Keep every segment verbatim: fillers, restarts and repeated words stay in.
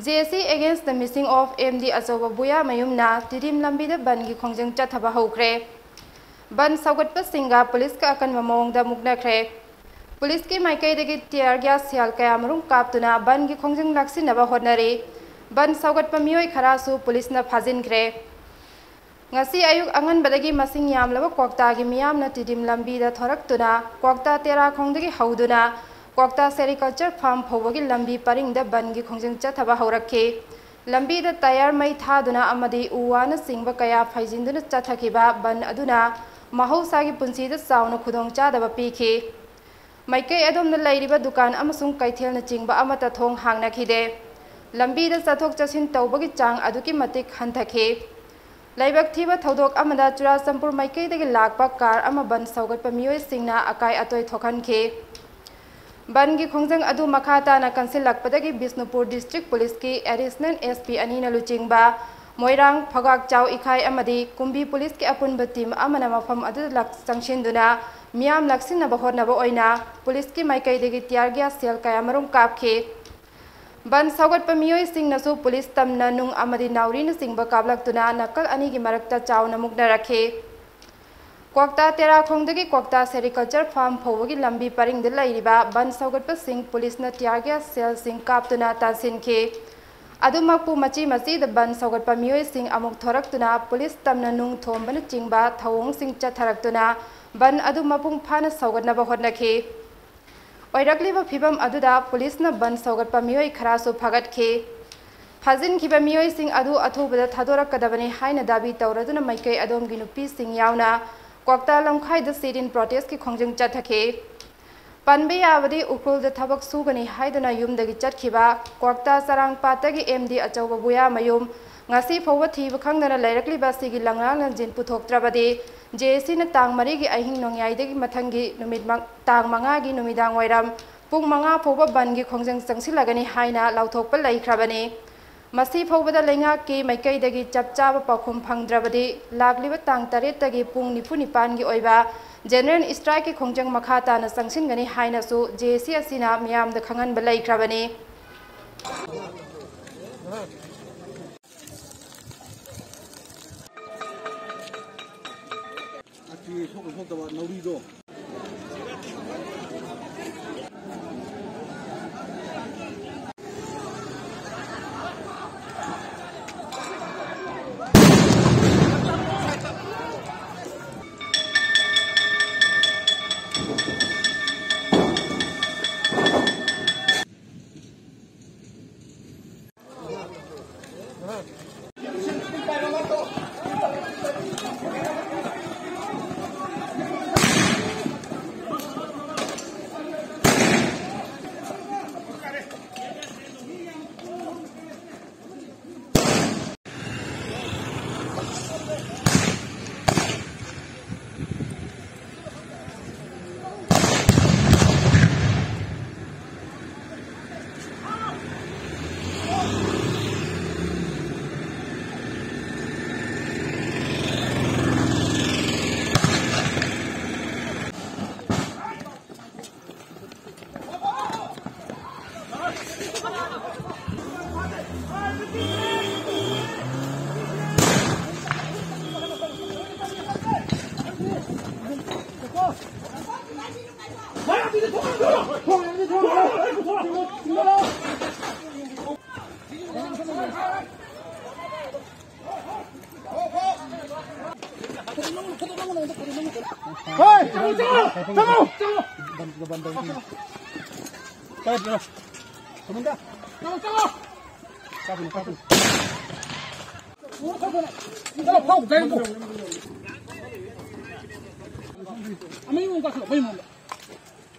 J ꯑꯦ ꯁꯤ against the missing of M D ꯑꯆꯧꯕ ꯕꯨꯌꯥ ꯃꯌꯨꯝꯅ ꯇꯤꯗꯤꯝ ꯂꯝꯕꯤꯗ ꯕꯟꯒꯤ ꯈꯣꯡꯖꯪ ꯆꯠꯊꯕ ꯍꯧꯈ꯭ꯔꯦ꯫ ꯕꯟ ꯁꯧꯒꯠꯄꯁꯤꯡꯒ ꯄꯨꯂꯤꯁꯀ ꯑꯀꯟꯕ ꯃꯑꯣꯡꯗ ꯃꯨꯛꯅꯈ꯭ꯔꯦ꯫ ꯄꯨꯂꯤꯁꯀꯤ ꯃꯥꯏꯀꯩꯗꯒꯤ tear gas shell ꯀꯌꯥꯃꯔꯨꯝ ꯀꯥꯞꯇꯨꯅ ꯕꯟꯒꯤ ꯈꯣꯡꯖꯪ ꯂꯥꯛꯁꯤꯟꯅꯕ ꯍꯣꯠꯅꯔꯤ꯫ ꯕꯟ ꯁꯧꯒꯠꯄ ꯃꯤꯑꯣꯏ ꯈꯔꯁꯨ ꯄꯨꯂꯤꯁꯅ ꯐꯥꯖꯤꯟꯈ꯭ꯔꯦ꯫ ꯉꯁꯤ ꯑꯌꯨꯛ ꯑꯉꯟꯕꯗꯒꯤ ꯃꯁꯤꯡ ꯌꯥꯝꯂꯕ ꯀ꯭ꯋꯥꯛꯇꯥꯒꯤ ꯃꯤꯌꯥꯝꯅ ꯇꯤꯗꯤꯝ ꯂꯝꯕꯤꯗ ꯊꯣꯔꯛꯇꯨꯅ ꯀ꯭ꯋꯥꯛꯇꯥ ꯇꯦꯔꯥꯈꯣꯡꯗꯒꯤ ꯍꯧꯗꯨꯅ ꯀ꯭ꯋꯥꯛꯇꯥ sericulture farm ꯐꯥꯎꯕꯒꯤ ꯂꯝꯕꯤ ꯄꯔꯤꯡꯗ ꯕꯟꯒꯤ ꯈꯣꯡꯖꯪ ꯆꯠꯊꯕ ꯍꯧꯔꯛꯈꯤ꯫ ꯂꯝꯕꯤꯗ tyre ꯃꯩ ꯊꯥꯗꯨꯅ ꯑꯃꯗꯤ ꯎ ꯋꯥꯅꯆꯤꯡꯕ ꯀꯌꯥ ꯐꯩꯖꯤꯟꯗꯨꯅ ꯆꯠꯊꯈꯤꯕ ꯕꯟ ꯑꯗꯨꯅ ꯃꯍꯧꯁꯥꯒꯤ ꯄꯨꯟꯁꯤꯗ ꯆꯥꯎꯅ ꯈꯨꯗꯣꯡꯆꯥꯗꯕ ꯄꯤꯈꯤ꯫ ꯃꯥꯏꯀꯩ ꯑꯗꯣꯝꯗ ꯂꯩꯔꯤꯕ ꯗꯨꯀꯥꯟ ꯑꯃꯁꯨꯡ ꯀꯩꯊꯦꯜꯅꯆꯤꯡꯕ ꯑꯃꯠꯇ ꯊꯣꯡ ꯍꯥꯡꯅꯈꯤꯗꯦ꯫ ꯂꯝꯕꯤꯗ ꯆꯠꯊꯣꯛ ꯆꯠꯁꯤꯟ ꯇꯧꯕꯒꯤ ꯆꯥꯡ ꯑꯗꯨꯛꯀꯤ ꯃꯇꯤꯛ ꯍꯟꯊꯈꯤ꯫ ꯂꯥꯏꯕꯛ ꯊꯤꯕ ꯊꯧꯗꯣꯛ ꯑꯃꯗ ꯆꯨꯔꯥꯆꯥꯟꯄꯨꯔ ꯃꯥꯏꯀꯩꯗꯒꯤ ꯂꯥꯛꯄ car ꯑꯃ ꯕꯟ ꯁꯧꯒꯠꯄ ꯃꯤꯑꯣꯏꯁꯤꯡꯅ ꯑꯀꯥꯏ ꯑꯇꯣꯏ ꯊꯣꯛꯍꯟꯈꯤ꯫ ꯕꯟꯒꯤ ꯈꯣꯡꯖꯪ ꯑꯗꯨ ꯃꯈꯥ ꯇꯥꯅ ꯀꯟꯁꯤꯜꯂꯛꯄꯗꯒꯤ ꯕꯤꯁꯅꯨꯄꯨꯔ district ꯄꯨꯂꯤꯁꯀꯤ additional S P ꯑꯅꯤꯅ ꯂꯨꯆꯤꯡꯕ ꯃꯣꯏꯔꯥꯡ, ꯐꯒꯥꯛꯆꯥꯎ ꯏꯈꯥꯏ ꯑꯃꯗꯤ ꯀꯨꯝꯕꯤ ꯄꯨꯂꯤꯁꯀꯤ ꯑꯄꯨꯟꯕ team ꯑꯃꯅ ꯃꯐꯝ ꯑꯗꯨꯗ ꯂꯥꯛ-, ꯆꯪꯁꯤꯟꯗꯨꯅ ꯃꯤꯌꯥꯝ ꯂꯥꯛꯁꯤꯟꯅꯕ ꯍꯣꯠꯅꯕ ꯑꯣꯏꯅ ꯄꯨꯂꯤꯁꯀꯤ ꯃꯥꯏꯀꯩꯗꯒꯤ tear gas shell ꯀꯌꯥꯃꯔꯨꯝ ꯀꯥꯞꯈꯤ꯫ ꯕꯟ ꯁꯧꯒꯠꯄ ꯃꯤꯑꯣꯏꯁꯤꯡꯅꯁꯨ ꯄꯨꯂꯤꯁ ꯇꯝꯅ ꯅꯨꯡ ꯑꯃꯗꯤ ꯅꯥꯎꯔꯤꯅꯆꯤꯡꯕ ꯀꯥꯞꯂꯛꯇꯨꯅ ꯅꯥꯀꯜ ꯑꯅꯤꯒꯤ ꯃꯔꯛꯇ ꯆꯥꯎꯅ ꯃꯨꯛꯅꯔꯛꯈꯤ꯫ ꯀ꯭ꯋꯥꯛꯇꯥ ꯇꯦꯔꯥꯈꯣꯡꯗꯒꯤ ꯀ꯭ꯋꯥꯛꯇꯥ sericulture farm ꯐꯥꯎꯕꯒꯤ ꯂꯝꯕꯤ ꯄꯔꯤꯡꯗ ꯂꯩꯔꯤꯕ ꯕꯟ ꯁꯧꯒꯠꯄꯁꯤꯡ ꯄꯨꯂꯤꯁꯅ tear gas shellꯁꯤꯡ ꯀꯥꯞꯇꯨꯅ ꯇꯥꯟꯁꯤꯟꯈꯤ꯫ ꯑꯗꯨꯃꯛꯄꯨ ꯃꯆꯤ ꯃꯆꯤꯗ ꯕꯟ ꯁꯧꯒꯠꯄ ꯃꯤꯑꯣꯏꯁꯤꯡ ꯑꯃꯨꯛ ꯊꯣꯔꯛꯇꯨꯅ ꯄꯨꯂꯤꯁ ꯇꯝꯅ ꯅꯨꯡ ꯊꯣꯝꯕꯅꯆꯤꯡꯕ ꯊꯧꯑꯣꯡꯁꯤꯡ ꯆꯠꯊꯔꯛꯇꯨꯅ ꯕꯟ ꯑꯗꯨ ꯃꯄꯨꯡ ꯐꯥꯅ ꯁꯧꯒꯠꯅꯕ ꯍꯣꯠꯅꯈꯤ꯫ ꯑꯣꯏꯔꯛꯂꯤꯕ ꯐꯤꯚꯝ ꯑꯗꯨꯗ ꯄꯨꯂꯤꯁꯅ ꯕꯟ ꯁꯧꯒꯠꯄ ꯃꯤꯑꯣꯏ ꯈꯔꯁꯨ ꯐꯥꯒꯠꯈꯤ꯫ ꯐꯥꯖꯤꯟꯈꯤꯕ ꯃꯤꯑꯣꯏꯁꯤꯡ ꯑꯗꯨ ꯑꯊꯨꯕꯗ ꯊꯥꯗꯣꯔꯛꯀꯗꯕꯅꯤ ꯍꯥꯏꯅ ꯗꯥꯕꯤ ꯇꯧꯔꯗꯨꯅ ꯃꯥꯏꯀꯩ ꯑꯗꯣꯝꯒꯤ ꯅꯨꯄꯤꯁꯤꯡ ꯌꯥꯎꯅ ꯀ꯭ꯋꯥꯛꯇꯥ ꯂꯝꯈꯥꯏꯗ sit-in protestꯀꯤ ꯈꯣꯡꯖꯪ ꯆꯠꯊꯈꯤ꯫ ꯄꯟꯕ ꯌꯥꯕꯗꯤ ꯎꯈ꯭ꯔꯨꯜꯗ ꯊꯕꯛ ꯁꯨꯒꯅꯤ ꯍꯥꯏꯗꯨꯅ ꯌꯨꯝꯗꯒꯤ ꯆꯠꯈꯤꯕ ꯀ꯭ꯋꯥꯛꯇꯥ ꯆꯔꯥꯡꯄꯥꯠꯇꯒꯤ ꯑꯦꯝ ꯗꯤ ꯑꯆꯧꯕ ꯕꯨꯌꯥꯃꯌꯨꯝ ꯉꯁꯤ ꯐꯥꯎꯕ ꯊꯤꯕ ꯈꯪꯗꯅ ꯂꯩꯔꯛꯂꯤꯕ ꯑꯁꯤꯒꯤ ꯂꯪꯂꯥꯡ ꯂꯪꯖꯤꯟ ꯄꯨꯊꯣꯛꯇ꯭ꯔꯕꯗꯤ ꯖꯦ ꯑꯦ ꯁꯤꯅ ꯇꯥꯡ ꯃꯔꯤꯒꯤ ꯑꯍꯤꯡ ꯅꯣꯡꯌꯥꯏꯗꯒꯤ ꯃꯊꯪꯒꯤ ꯅꯨꯃꯤꯠ ꯃ-, ꯇꯥꯡ ꯃꯉꯥꯒꯤ ꯅꯨꯃꯤꯗꯥꯡ ꯋꯥꯏꯔꯝ ꯄꯨꯡ ꯃꯉꯥ ꯐꯥꯎꯕ ꯕꯟꯒꯤ ꯈꯣꯡꯖꯪ ꯆꯪꯁꯤꯜꯂꯒꯅꯤ ꯍꯥꯏꯅ ꯂꯥꯎꯊꯣꯛꯄ ꯂꯩꯈ꯭ꯔꯕꯅꯤ꯫ ꯃꯁꯤ ꯐꯥꯎꯕꯗ ꯂꯩꯉꯥꯛꯀꯤ ꯃꯥꯏꯀꯩꯗꯒꯤ ꯆꯞ ꯆꯥꯕ ꯄꯥꯎꯈꯨꯝ ꯐꯪꯗ꯭ꯔꯕꯗꯤ ꯂꯥꯛꯂꯤꯕ ꯇꯥꯡ ꯇꯔꯦꯠꯇꯒꯤ ꯄꯨꯡ ꯅꯤꯐꯨ ꯅꯤꯄꯥꯟꯒꯤ ꯑꯣꯏꯕ General Strikeꯀꯤ ꯈꯣꯡꯖꯪ ꯃꯈꯥ ꯇꯥꯅ ꯆꯪꯁꯤꯟꯒꯅꯤ ꯍꯥꯏꯅꯁꯨ JAC ꯑꯁꯤꯅ ꯃꯤꯌꯥꯝꯗ ꯈꯪꯍꯟꯕ ꯂꯩꯈ꯭ꯔꯕꯅꯤ꯫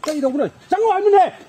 ꯀꯩꯗꯧꯕꯅꯣ? ꯆꯪꯉꯣ ꯍꯥꯏꯕꯅꯦ꯫